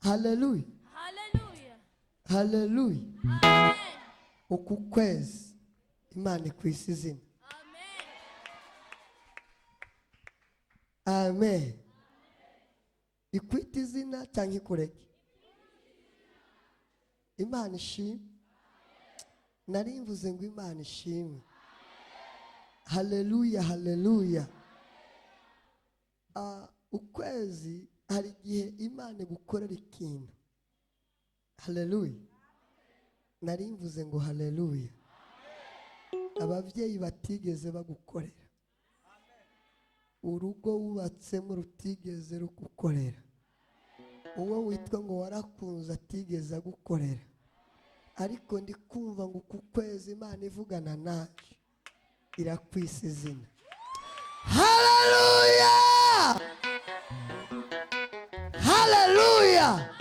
Haleluya. Haleluya. Haleluya. Amen. Uku kwezi Imana ikwisa izina. Amen. Amen. Ikwita izina cyangwa ikureke. Imana ishimwe. Nari mvuze ngo Imana ishimwe. Haleluya, haleluya. Ukwezi hari igihe Imana igukorera ikintu. Haleluya. Nari mvuze ngo haleluya. Ababyeyi batigeze bagukorera, urugo wubatsemo rutigeze rugukorera, uwo witwa ngo warakunze atigeze agukorera, ariko ndi kumva ngo uku kwezi Imana ivugana naje irakwisa izina. Haleluya, haleluya.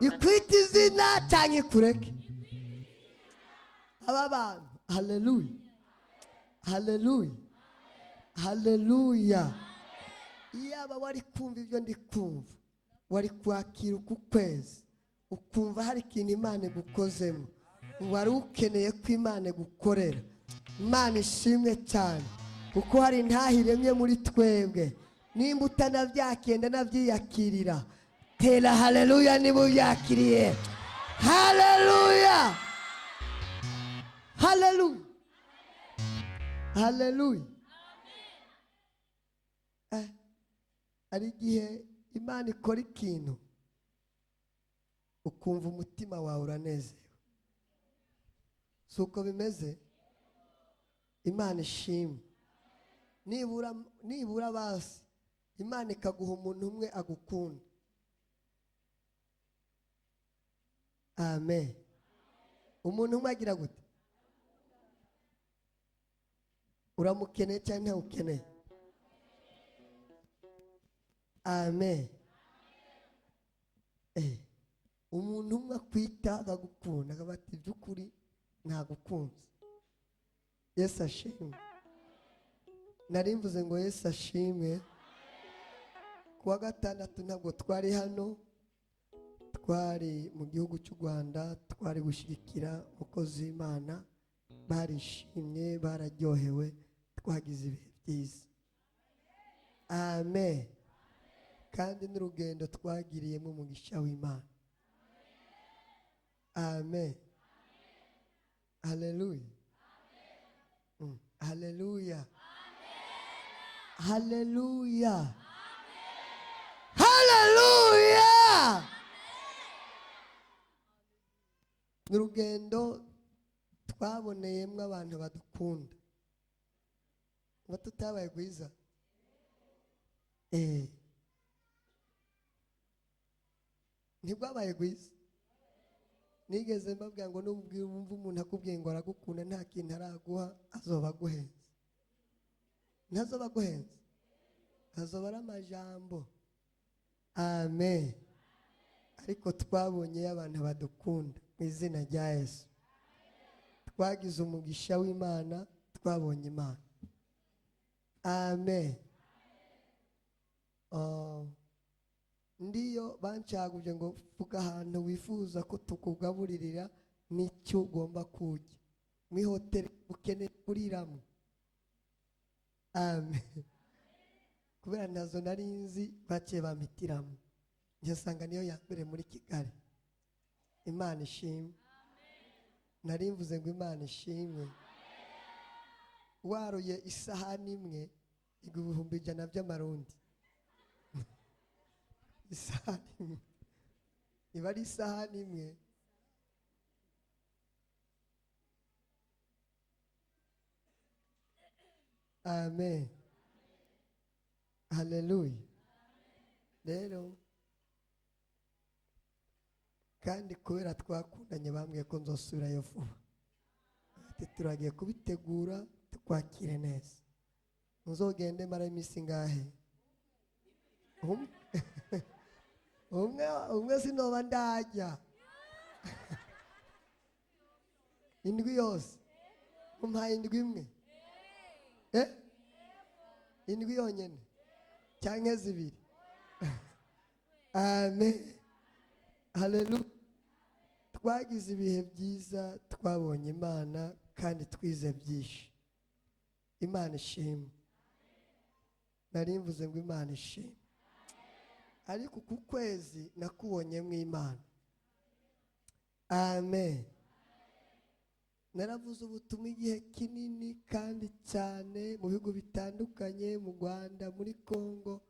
Ikwita izina cyangwa ikureke. Aba bantu, haleluya, haleluya, haleluya. Iyaba wari kumva ibyo ndi kumva, wari kwakira uku kwezi ukumva hari ikintu Imana igukozemo, wari ukeneye ko Imana igukorera. Imana ishimwe cyane kuko hari intahiremye muri twebwe. Nimba utanabyakenda nabyiyakirira, tera haleluya niba ubyakiriye. Haleluya, haleluya, haleluya. Hari igihe Imana ikora ikintu ukumva umutima wawe uranezerewe. Si uko bimeze? Imana ishimwe. Nibura basi Imana ikaguha umuntu umwe agukunda. Amen. Umuntu umwe agira gute? Uramukeneye cyangwa ntawukeneye? Amen. Umuntu umwe akwita akagukunda, akaba ati by'ukuri ntagukunze. Yesu ashimwe. Nari mvuze ngo Yesu ashimwe. Kuwa gatandatu ntabwo twari hano, twari mu gihugu cy'u Rwanda, twari gushyigikira umukozi w'Imana. Barishimye, bararyohewe, twagize ibihe byiza. Amen. Kandi n'urugendo twagiriyemo umugisha w'Imana. Amen. Haleluya. Haleluya. Haleluya. Haleluya. N'urugendo twaboneyemo abantu badukunda. Ngo tutabaye rwiza. Ntigwabaye rwiza. Nigeze mbabwira ngo nubwira wumva umuntu akubwiye ngo aragukunda nta kintu araguha, azoba aguhenze. Ntazoba aguhenze, azoba ari amajambo. Amen. Ariko twabonye abantu badukunda mu izina rya Yesu. Twagize umugisha w'Imana, twabonye Imana. Amen. Ndiyo bancaguje ngo vuga ahantu wifuza ko tukugaburirira n'icyo ugomba kurya mu hoteli ukeneye kuriramo. Amen. Kubera nazo nari nzi baciye bampitiramo, njye niyo ya mbere muri Kigali. Imana ishimwe. Nari mvuze ngo Imana ishimwe. Waruye isahani imwe igura 100,000 by'amarundi. Isahani imwe iba ari isahani imwe. Amen. Haleluya. Rero kandi kubera twakundanye bambwiye ko nzosubirayo vuba. Ati turagiye kubitegura tukwakire neza. Nzogende mara iminsi ngahe? Umwe sinoba ndajya. Indwi yose. Umpaye indwi imwe. Indwi yonyene cyangwa zibiri. Amen. Haleluya. Twagize ibihe byiza, twabonye Imana kandi twize byinshi. Imana ishimwe. Nari mvuze ngo Imana ishimwe. Ariko ku kwezi nakubonyemo Imana. Amen. Naravuze ubutumwa igihe kinini kandi cyane mu bihugu bitandukanye, mu Rwanda, muri Congo,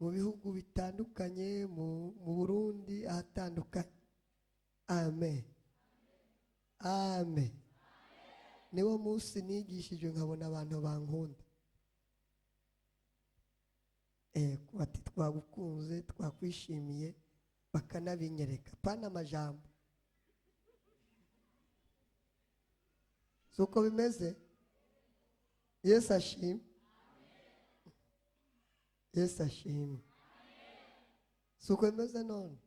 mu bihugu bitandukanye, mu Burundi, ahatandukanye. Amen. Amen. Niwo munsi nigishije nkabona abantu bankunda. Bati twagukunze, twakwishimiye, bakanabinyereka. Pana amajambo. Suko bimeze? Yesu ashimwe. Yesu ashimwe. Suko bimeze none.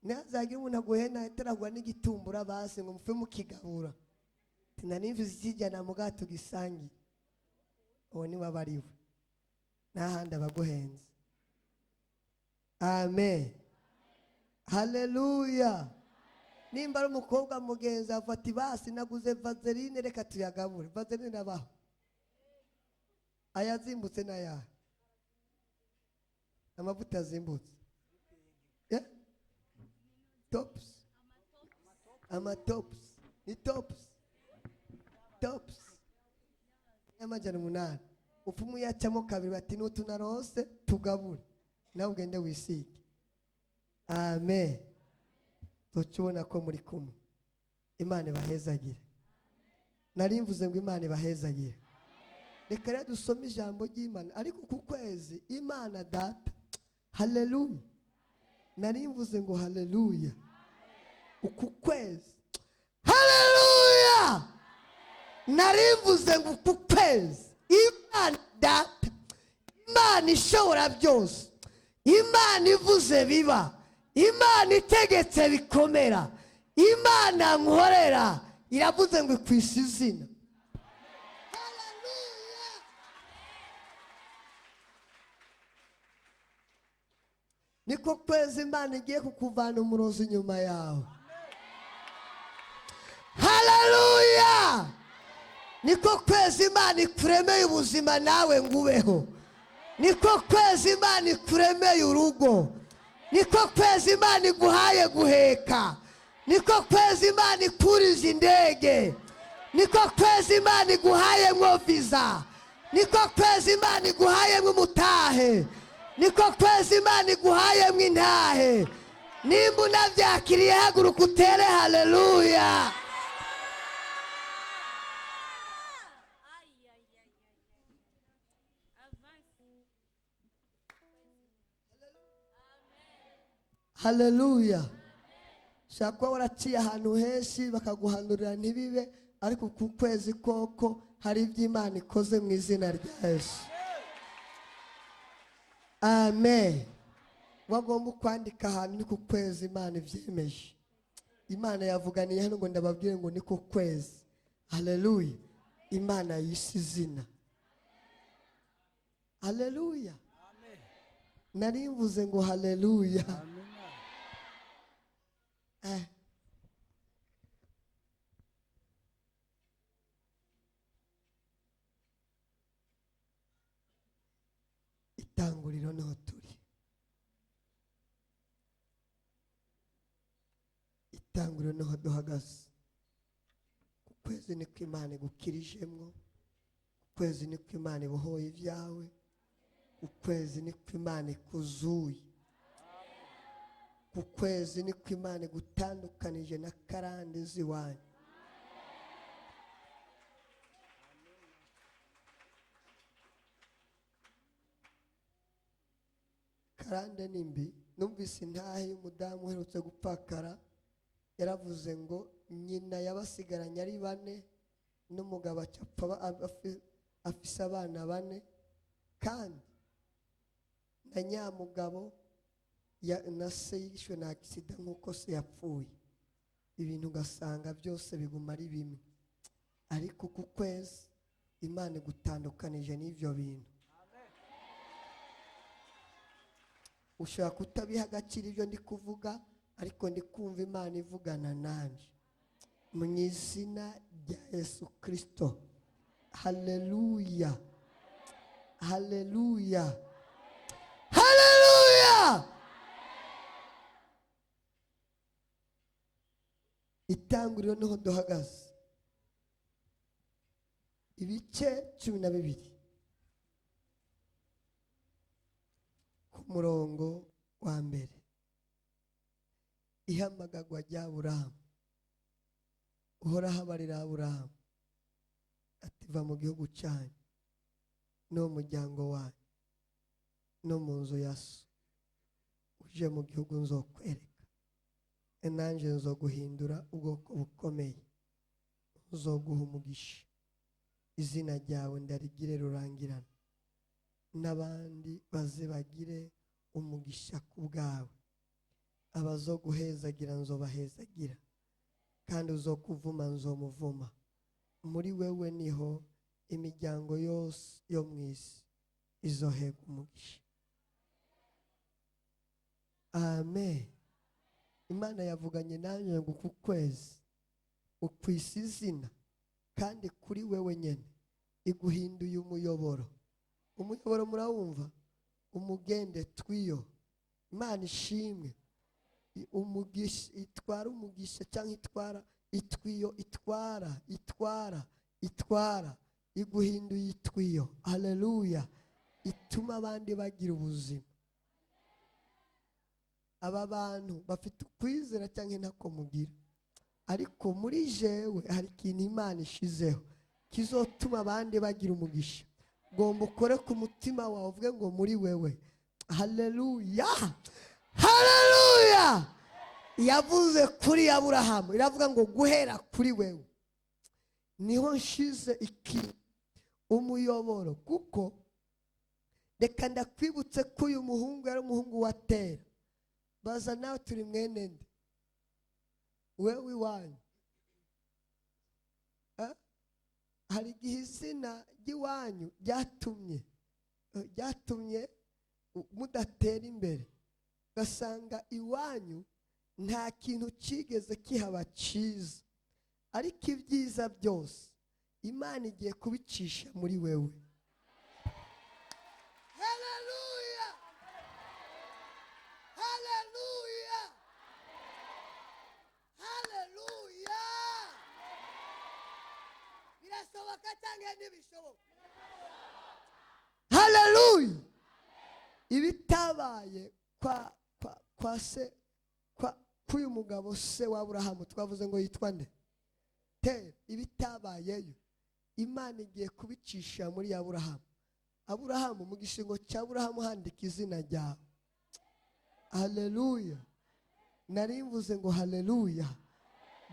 Ntihazagira umuntu aguhena ataragwa n'igitumbura basi ngo mupfe mukigabura. Tinanimvuze ikijyana mu gato gisangiye. Uwo ni we aba ari we. N'ahandi abaguhenze. Amen. Haleluya. Nimba ari umukobwa mugenzi afata ibasi naguze vaseline reka tuyagabure. Vaseline abaho. Ayazimbutse n'ayahe? Amavuta azimbutse. Yeah? Tops. Amatops. Ni tops. Tops. 800. Upfumu yacamo kabiri bati n'utunarose tugabure. Nawe ugende wisige. Amen. Tucubona ko muri kumwe. Imana ibahezagire. Nari mvuze ngo Imana ibahezagire. Reka rero dusome ijambo ry'Imana. Ariko ku kwezi Imana data. Haleluya. Nari mvuze ngo haleluya. Uku kwezi. Haleluya. Nari mvuze ngo uku kwezi Imana data, Imana ishobora byose, Imana ivuze biba, Imana itegetse bikomera, Imana nkorera iravuze ngo ikwise izina. Haleluya. Niko kwezi Imana igiye kukuvana umurozi inyuma yawe. Haleluya. Niko kwezi Imana ikuremeye ubuzima nawe ngubeho. Niko kwezi Imana ikuremeye urugo. Niko kwezi Imana iguhaye guheka. Niko kwezi Imana ikurije indege. Niko kwezi Imana iguhaye mwo visa. Niko kwezi Imana iguhaye mwo mutahe. Niko kwezi Imana iguhaye mwo intahe. Nimba unavyakiriye haguruka utere haleluya. Haleluya. Ushobora kuba waraciye ahantu henshi bakaguhanurira ntibibe, ariko ku kwezi koko hari ibyo Imana ikoze mu izina rya Yesu. Amen. Wagomba kwandika ahantu ni ku kwezi Imana ibyemeje. Imana yavuganiye hano ngo ndababwire ngo ni ku kwezi. Haleluya. Imana yise izina. Haleluya. Nari mvuze ngo haleluya. Itanguriro niho turi. Itanguriro niho duhagaze. Ku kwezi niko Imana igukirijemwo. Ku kwezi niko Imana ibohoye ibyawe. Ku kwezi niko Imana ikuzuye. Ku kwezi niko Imana igutandukanije na karande z'iwanyu. Karande ni mbi. Numvise intahe y'umudamu uherutse gupfakara, yaravuze ngo nyina yabasigaranye ari bane n'umugabo acapfa afise abana bane, kandi na nyamugabo na se yishwe na agisida nk'uko se yapfuye. Ibintu ugasanga byose biguma ari bimwe. Ariko ku kwezi Imana igutandukanije n'ibyo bintu. Ushobora kutabiha agaciro ibyo ndi kuvuga, Ariko ndi kumva Imana ivugana nanje mu izina rya Yesu Kristo. Haleluya, haleluya, haleluya. Itanguriro niho duhagaze, ibice 12 ku murongo wa mbere. Ihamagagwa rya Aburahamu. Uhoraho abarira Aburahamu ati: va mu gihugu cyanyu no mu muryango wanyu no mu nzu ya so, uje mu gihugu nzokwereka, nanjye nzoguhindura ubwoko bukomeye, nzoguha umugisha, izina ryawe ndarigire rurangirana, n'abandi baze bagire umugisha ku bwawe. Abazoguhezagira nzobahezagira, kandi uzokuvuma nzomuvuma. Muri wewe niho imiryango yose yo mu isi izohega umugisha. Amen. Imana yavuganye nanjye ngo uku kwezi ukwisa izina, kandi kuri wewe nyene iguhinduye umuyoboro. Umuyoboro murawumva? Umugende twiyo. Imana ishimwe. Umugisha itwara umugisha, cyangwa itwara itwiyo, itwara itwara itwara, iguhinduye itwiyo. Haleluya. Ituma abandi bagira ubuzima. Aba bantu bafite ukwizera cyangwa ntako mugira, ariko muri jewe hari ikintu Imana ishizeho kizotuma abandi bagira umugisha. Gomba ukore ku mutima wawe uvuge ngo muri wewe. Haleluya, haleluya. Yavuze kuri Aburahamu, iravuga ngo guhera kuri wewe niho nshize iki umuyoboro. Kuko reka ndakwibutse ko uyu muhungu yari umuhungu wa Tera. Baza nawe turi mwene nde? Wewe iwanyu. Hari igihe izina ry'iwanyu ryatumye mudatera imbere, ugasanga iwanyu nta kintu kigeze kihaba cyiza, ariko ibyiza byose Imana igiye kubicisha muri wewe. Haleluya, haleluya, haleluya. Birashoboka cyangwa ntibishoboka? Haleluya. Ibitabaye kwa kwa kwa se kwa k'uyu mugabo se wa Aburahamu twavuze ngo yitwa nde? Tera. Ibitabayeyo Imana igiye kubicisha muri Aburahamu. Aburahamu mu gishingo cya Aburahamu handika izina ryawe. Haleluya. Nari mvuze ngo haleluya.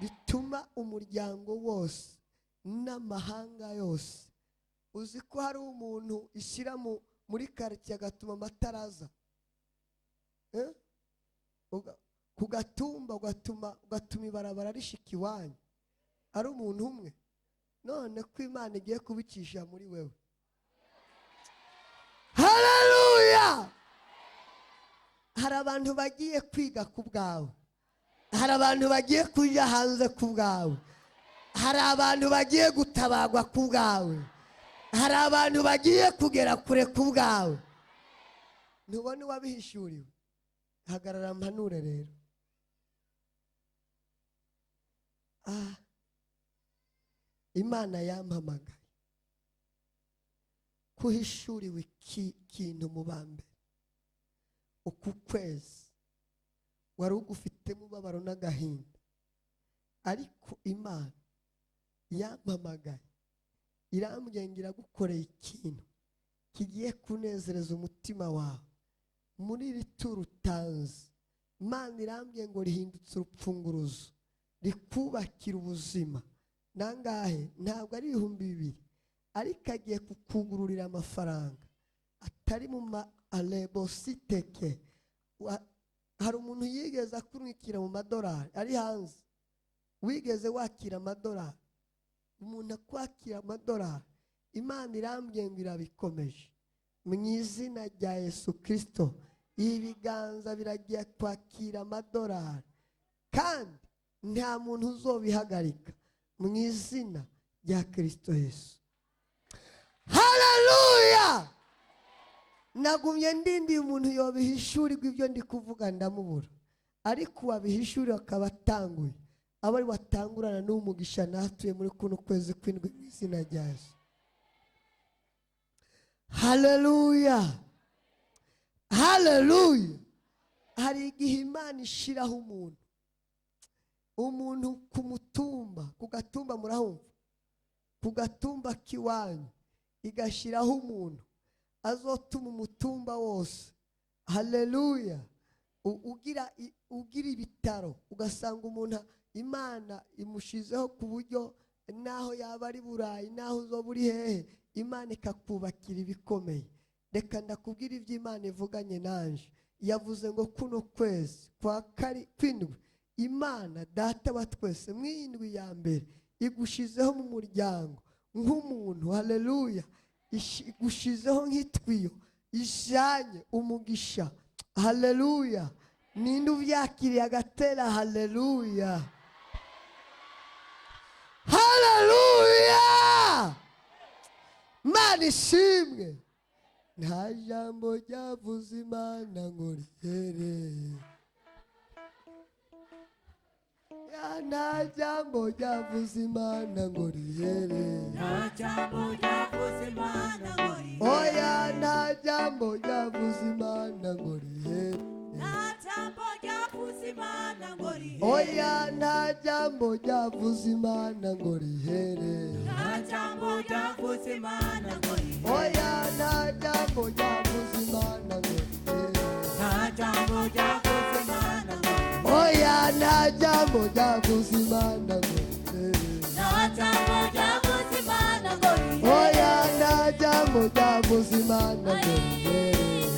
Bituma umuryango wose n'amahanga yose. Uzi ko hari umuntu ishyira muri quartier agatuma amataraza, ku gatumba ugatuma ibarabara rishika iwanyu, ari umuntu umwe. None ko Imana igiye kubicisha muri wewe. Haleluya. Hari abantu bagiye kwiga ku bwawe, hari abantu bagiye kujya hanze ku bwawe, hari abantu bagiye gutabagwa ku bwawe, hari abantu bagiye kugera kure ku bwawe. Ntubone uwabihishuriwe? Hagarara mpanure rero. Imana yampamagaye kuhishuriwe ikintu mu bambere. Uku kwezi wari ugufitemo umubabaro n'agahinda, ariko Imana yampamagaye irambwira ngo iragukoreye ikintu kigiye kunezereza umutima wawe. Muri iri turo utanze, Imana irambwiye ngo rihindutse urupfunguruzo rikubakira ubuzima. Nangahe? Ntabwo ari 2000, ariko agiye kukugururira amafaranga atari mu ma alebositeke. Hari umuntu yigeze akurikira mu madolari ari hanze? Wigeze wakira amadolari? Umuntu akwakira amadolari, Imana irambwiye ngo irabikomeje mu izina rya Yesu Kristo. Ibiganza biragiye kwakira amadolari. Kandi nta muntu uzobihagarika mu izina rya Kristo Yesu. Haleluya! Nagumye ndindiye umuntu yobihishurirwa ibyo ndi kuvuga ndamubura, ariko uwabihishuriwe akaba atanguye, aba ari watangurana n'umugisha natuye muri kuno kwezi kw'indwi mu izina rya Yesu. Haleluya, haleluya. Hari igihe Imana ishiraho umuntu ku mutumba, ku gatumba, murahumva, ku gatumba k'iwanyu, igashyiraho umuntu azotuma umutumba wose, haleluya, ugira ibitaro, ugasanga umuntu Imana imushizeho ku buryo naho yaba ari Burayi, naho uzoba uri hehe, Imana ikakubakira ibikomeye. Reka ndakubwira ibyo Imana ivuganye nanje. Yavuze ngo kuno kwezi kwa kw'indwi, Imana Data wa twese mw'indwi ya mbere igushizeho mu muryango nk'umuntu, haleluya, igushizeho nk'itwiyo ijanye umugisha, haleluya. Ninde uvyakiriye agatera haleluya, haleluya? Mana ishimwe. Nta jambo ryavuze Imana ngo rihere, ya nta jambo ryavuze Imana ngo rihere, Nta jambo ryavuze Imana ngo rihere. Oya, nta jambo ryavuze Imana ngo rihere. Nta jambo ryavuze Imana ngo rihere. Oya, nta jambo ryavuze Imana ngo rihere. Nta jambo ryavuze Imana ngo rihere. Oya, nta jambo ryavuze Imana ngo rihere. Nta jambo ryavuze Imana ngo rihere. Oya, nta jambo ryavuze Imana ngo rihere. Nta jambo ryavuze Imana ngo rihere. Oya, nta jambo ryavuze Imana ngo rihere.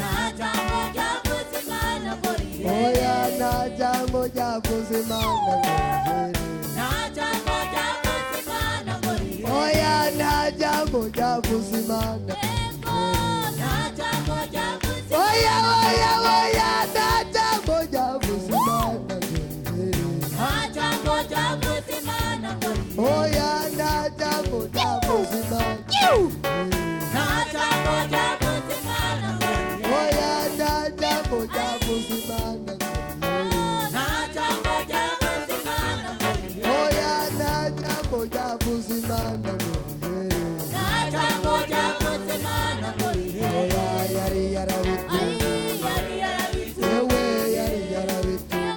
Nta jambo ryavuze Imana ngo rihere. Oya, nta jambo ryavuze Imana ngo rihere. Nta jambo ryavuze Imana ngo rihere. Oya, nta jambo ryavuze Imana. Nta jambo ryavuze. Oya, oya, oya, nta jambo ryavuze Imana ngo rihere. Nta jambo ryavuze Imana ngo rihere. Oya, nta jambo ryavuze Imana. Nta jambo ryavuze Imana ngo rihere. Oya, nta jambo ryavuze Imana ngo rihere. Nta jambo ryavuze Imana ngo rihere. Oya, nta jambo ryavuze Imana ngo rihere. Nta jambo ryavuze Imana ngo rihere. Oya, yari yarabitubwiye. Yari yarabitubwiye. Yewe, yari yarabitubwiye.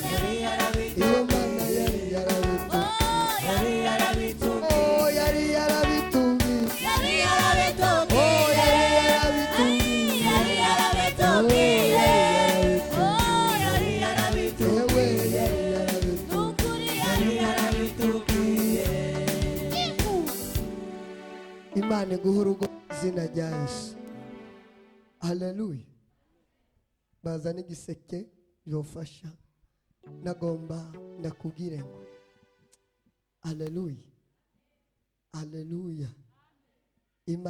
Yari yarabitubwiye. Iyo Mana yari yarabitubwiye. Yari yarabitubwiye. Oh, yari yarabitubwiye. Yari yarabitubwiye. Oh, yari yarabitubwiye. Yari yarabitubwiye. Oh, yari yarabitubwiye. Yewe, yari yarabitubwiye. Yari yarabitubwiye. Imana iguhe urugo mu izina rya Yesu. Haleluya. Bazana igiseke byofasha. Nagomba ndakubwire ngo haleluya, haleluya.